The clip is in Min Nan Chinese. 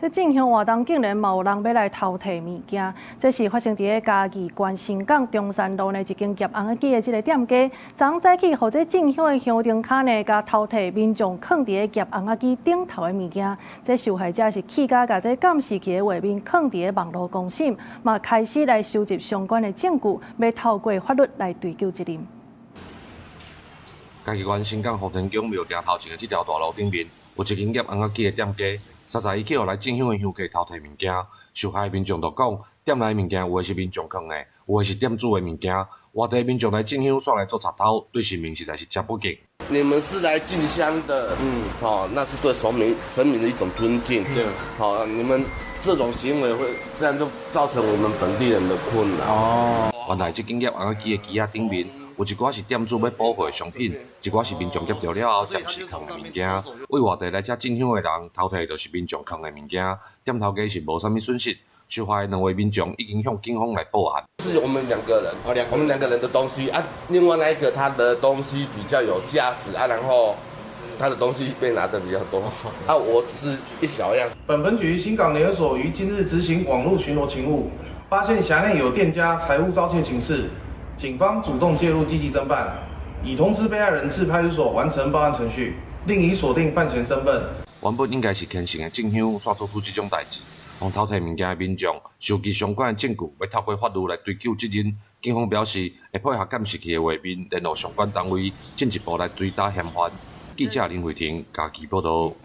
這進香活動竟然嘛有人欲來偷提物件，這是發生佇咧嘉義縣新港中山路的一間夾尪仔機的這个店家，昨昏早起，予這進香的香燈跤呢，共偷提民眾囥佇咧夾尪仔機頂頭的物件。這受害者是氣甲共這監視器的畫面囥佇咧網路公審，嘛開始來收集相關的證據，欲透過法律來追究責任。嘉義縣新港福田宮廟埕頭前的這條大路頂面，有一間夾尪仔機的店家。實在伊去予來進香的香客偷提物件，受害民眾就講，店內物件有的是民眾囥的，有的是店主的物件。外地民眾來進香，煞來做賊偷，對神明實在是誠不敬。你們是來進香的，好，那是對神明神明的一種尊敬。對，好，你們這種行為會這樣就造成我們本地人的困擾。哦，原來這間夾尪仔機的機仔頂面，有一寡是店主欲補貨的商品，一寡是民眾挾著了後暫時囥的物件。為外地來遮進香的人偷提，就是民眾囥的物件，店頭家是無啥物損失。受害的兩位民眾已經向警方來報案。是我們兩個人，我們兩個人的東西啊，另外那一個他的東西比較有價值啊，然後他的東西被拿得比較多，啊，我只是一小樣。本分局新港聯合所於今日執行網路巡邏勤務，發現轄內有店家財物遭竊情事。警方主動介入，積極偵辦，已通知被害人至派出所完成報案程序，另已鎖定犯嫌身份。原本應該是虔誠的進香，煞做出這種代誌，予偷提物件的民眾收集相關的證據，欲透過法律來追究責任。警方表示會配合監視器的畫面，聯絡相關單位，進一步來追查嫌犯。記者林慧婷嘉義報道。